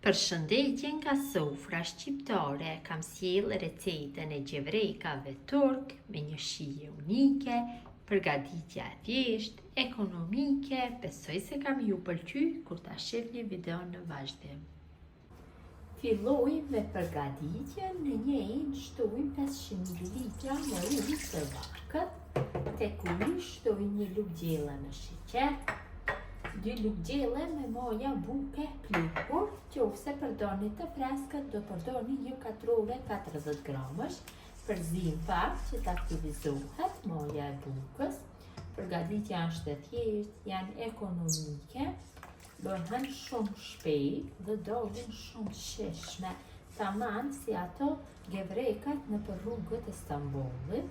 Përshëndetje nga sofra shqiptare, kam sjellë recetën e gjevrekave turk me një shije unike, përgatitja e thjeshtë, ekonomike, besoj se ka me ju pëlqy kur ta shihni videon në vazhdim. Fillojmë me përgatitjen, në një enë shtojmë 500 ml me ujë të vakët, tek uji shtojmë një lugë gjelle me sheqer, dy lugë gjelle me maja buke pluhur, qoftë se përdorni të freskët, do përdorni një katrore 40 gramësh, përzijmë pak që të aktivizohet maja e bukës, përgatitja është e thjeshtë, janë ekonomike, Bëhen shumë shpejt dhe dalin shumë të shijshme, taman si ato gevrekat nëpër rrugët e Stambollit.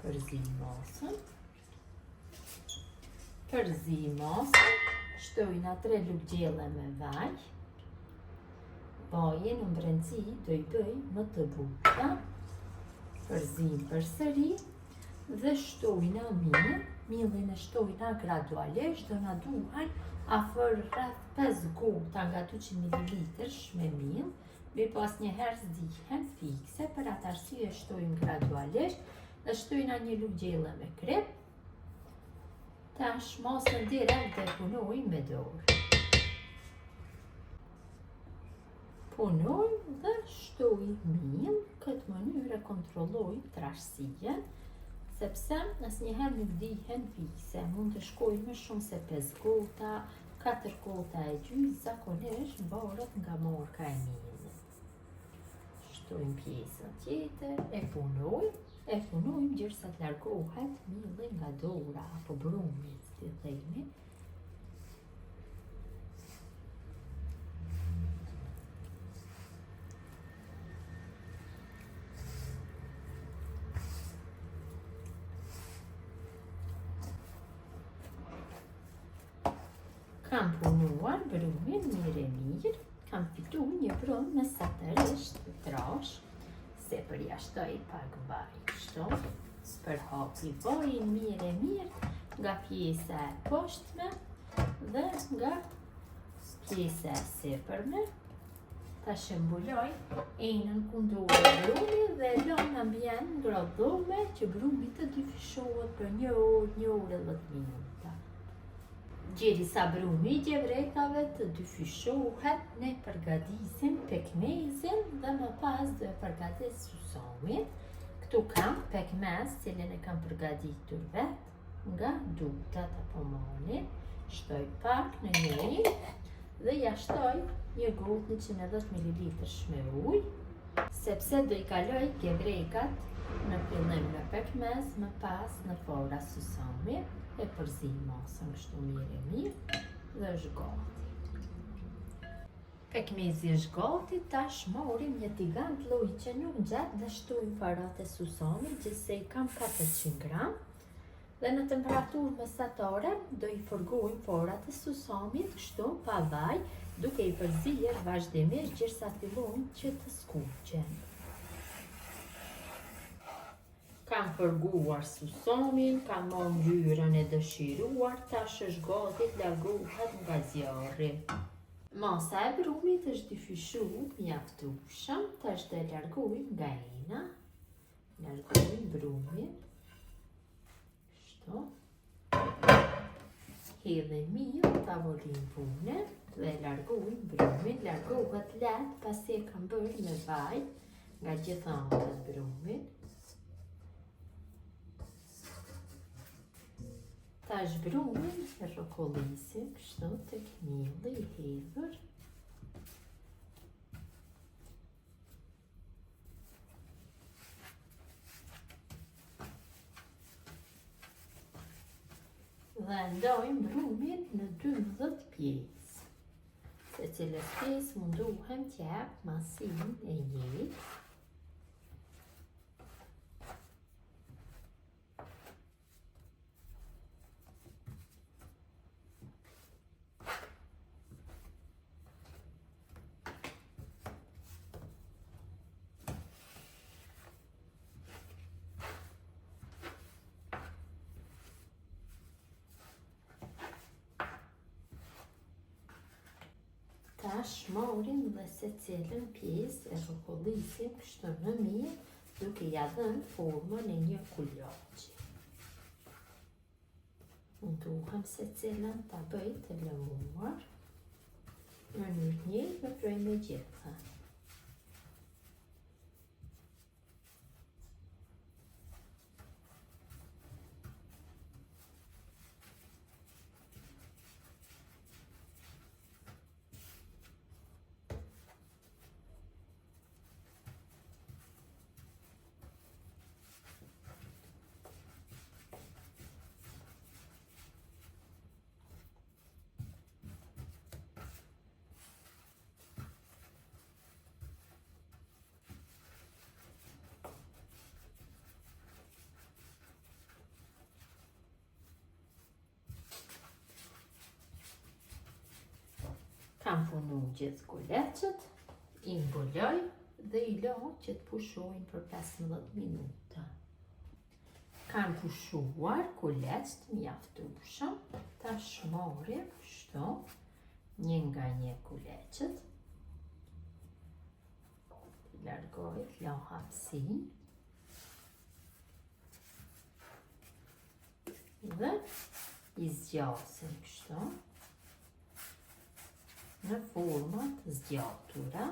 Përzijmë masën. Përzijmë masën, shtojna 3 lugë gjelle me vaj. Vajin në brendësi do i bëj më të buta. Përzijmë përsëri dhe shtojna mill, millin e shtojna gradualisht, do na duhen afër rreth 5 gota nga 200 ml me mill, mirëpo asnjëherë s'dihen fikse, për atë arsye shtojmë gradualisht dhe shtojna një lugë gjelle me kripë, tash masën direkt dhe punojmë me dorë. Punoj dhe shtoj mill, këtë mënyrë e kontrolloj trashësinë, sepse asnjëherë nuk dihen fikse, mund të shkojë më shumë se 5 gota, 4 gota e gjysë, zakonisht varet nga marka e millit. Shtojmë pjesën tjetër, e punoj, e punojmë gjersa të largohet milli nga dora apo brumi, si themi. Kam punuar brumin mirë e mirë, kam fitu një brum mesatarisht të trash, se përjashtoj pak vaj kështu, përhapi vajin mirë e mirë nga pjesa e poshtme dhe nga pjesa e sipërme. Tash e mbuloj enën ku ndodhet brumi dhe e lë në ambient ngrohtë dhome që brumi të dyfishohet për një orë, një orë e 10 minuta. Gjerisa brumi i gjevrekave të dyfishohet, ne përgatisim pekmezin dhe më pas do e përgatis susamin. Këtu kam pekmez, cilin e kam përgatitur vetë nga dutat apo mani. Shtoj pak në një enë dhe ja shtoj një gotë 110 ml me ujë, sepse do i kaloj gevrekat në fillim në pekmez, më pas në fara susami, e përzij masën kështu mirë e mirë dhe është gati. Pekmezi është gati, tash marrim një tigan të llojit që nuk ngjet dhe shtojmë farat e susamit, gjithsej kam 400 gram. Dhe në temperaturë mesatare do i fërgojmë farat e susamit kështu pa vaj, duke i përzier vazhdimisht gjersa fillojnë që të skuqen. Kam fërguar susamin, ka marrë ngjyrën e dëshiruar, tash është gati të largohet nga zjarri. Masa e brumit është dyfishu mjaftueshëm, tash do e largojmë nga ena. Largojmë brumin. Kështu. Hedhim mill në tavolinë pune dhe largojmë brumin. Largohet lehtë pasi e kam bërë me vaj nga gjitha anët brumin. Tash brumin e rrokullisim kështu tek milli i hedhur. Dhe ndajmë brumin në 12 pjesë. Secilës pjesë mundohem t'ia jap masinë e njëjtë. Tash marrim dhe secilën pjesë e rrokullisim kështu më mirë duke ja dhënë formën e një kulaçi. Mundohem secilën ta bëj të lëmuar. Në mënyrë të njëjtë veproj me gjitha. Kam punu gjithë kulaçët, i mbuloj dhe i lo që të pushojnë për 15 minuta. Kam pushuar kulaçët mjaftueshëm, tash marrim kështu një nga një kulaçët. Largoj, të lo hapësinë. Dhe i zgjasim kështu në forma të zgjatura.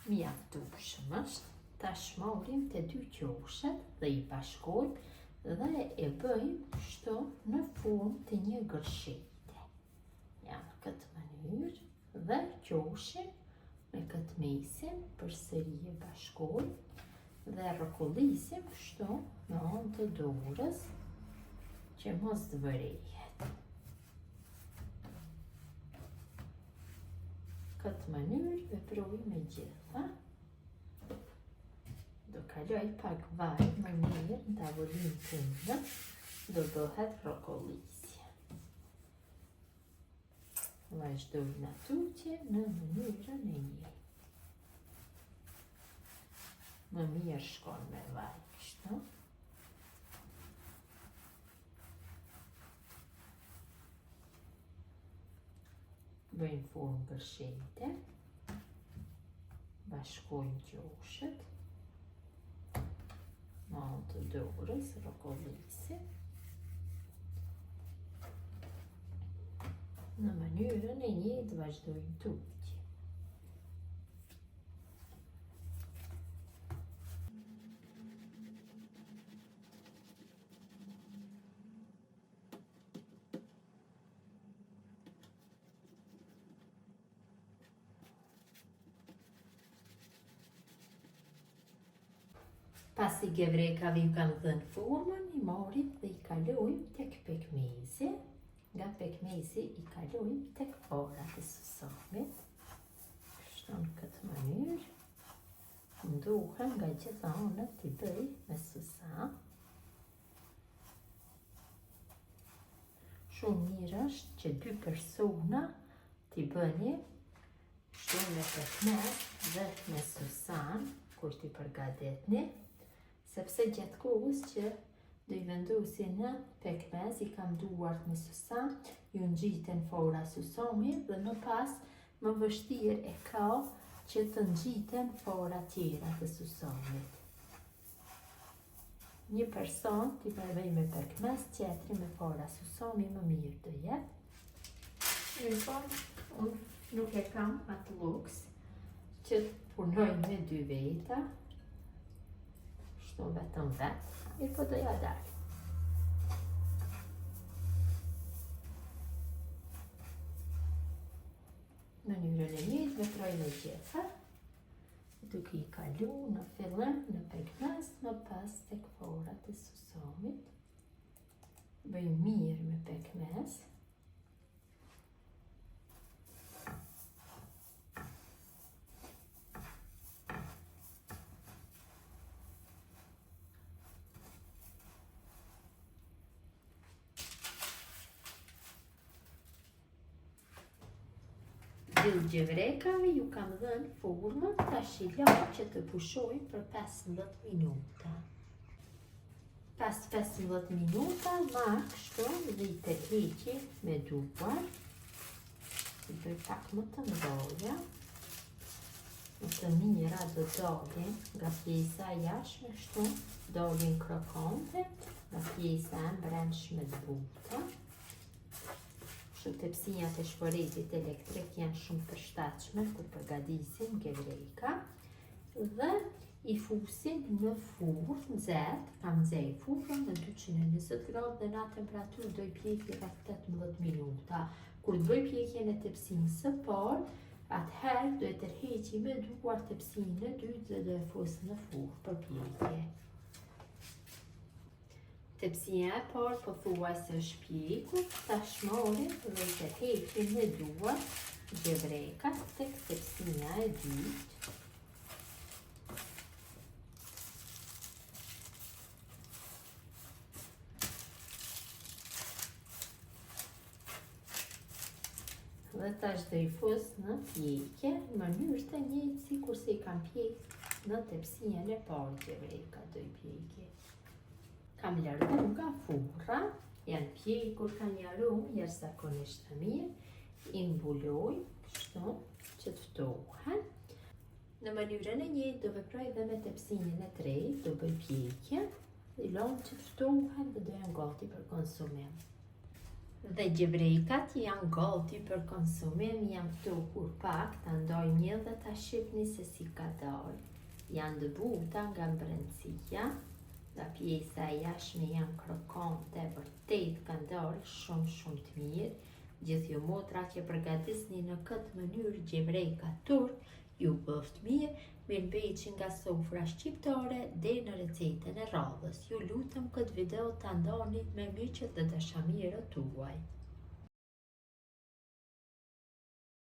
Mjaftueshëm është, tash marrim të dy qoshet dhe i bashkojmë dhe e bëjmë kështu në formë të një gërshete. Ja, në këtë mënyrë dhe qoshin me këtë mesin përsëri e bashkojmë dhe rrokullisim kështu me anë të dorës që mos të vërehet. Këtë mënyrë veproj me gjitha. Do kaloj pak vaj më mirë në tavolinë pune, do bëhet rrokullisje. Vazhdojmë tutje në mënyrën e njëjtë. Më mirë shkon me vaj, kështu. Bëjmë formë gërshete, bashkojmë qoshet, me anë të dorës, rrokullisim, në mënyrën e njëjtë vazhdojmë tutje. Pasi gevrekave ju kam dhënë formën, i marrim dhe i kalojmë tek pekmezi. Nga pekmezi i kalojmë tek farat e susamit. Kështu në këtë mënyrë. Mundohem nga gjitha anët t'i bëj me susam. Shumë mirë është që dy persona t'i bëni kështu me pekmez dhe me susam kur t'i përgatitni, sepse gjatë kohës që do i vendosi në pekmez, i kam duart me susam, ju ngjiten fara susami dhe më pas më vështirë e ka që të ngjiten fara tjera të susamit. Një person t'i bëj me pekmez, tjetri me fara susami më mirë do jetë. Mirëpo, unë nuk e kam atë luks që të punoj me dy veta, Kështu vetëm vetë, mirëpo do ja dal. Në mënyrën e njëjtë veproj me gjitha, duke i kalu në fillim në pekmez, më pas tek farat e susamit. Bëj mirë me pekmez. Gjithë gjevrekave ju kam dhënë formën, tash i lë që të pushojnë për 15 minuta. Pas 15 minuta, marr kështu dhe i tërheqi me duar. I bëj pak më të mdhoja. Më të mira do dalin nga pjesa e jashtme kështu, dalin krokante, nga pjesa e brendshme të buta. Kështu tepsinjat e shporetit elektrik janë shumë përshtatshme kur përgatisim gevreka dhe i fusim në furrë nxehtë, kam nxehë furrën në 220 gradë dhe në atë temperaturë do i pjeki rreth 18 minuta. Kur të bëj pjekjen e tepsinë së parë, atëherë do e tërheqi me duar tepsinë e dytë dhe do e fus në furrë për pjekje. Tepsia e parë pothuajse është pjekur, tash marrim dhe i tërheqim me duar gjevrekat tek tepsia e dytë. Dhe tash do i fus në pjekje, në mënyrë të njëjtë sikurse i kam pjek në tepsien e parë gjevrekat do i pjeki. Kam largu nga furra, janë pjekur, kanë një aromë jashtëzakonisht të mirë, i mbuloj kështu që të ftohen. Në mënyrën e njëjtë do veproj dhe me tepsinë e tretë, do bëj pjekje, i lëmë që të ftohen dhe do janë gati për konsumim. Dhe gjevrekat janë gati për konsumim, janë ftohur pak, ta ndajmë një dhe ta shihni se si ka dalë. Janë të buta nga brendësia, nga pjesa e jashtme janë krokante, vërtet kanë dalë shumë shumë të mirë. Gjithë ju motra që përgatisni në këtë mënyrë gjevreka turk, ju bëft mirë, mirëmbetshi nga sofra shqiptare deri në recetën e radhës. Ju lutem këtë video ta ndani me miqët dhe dashamirët tuaj.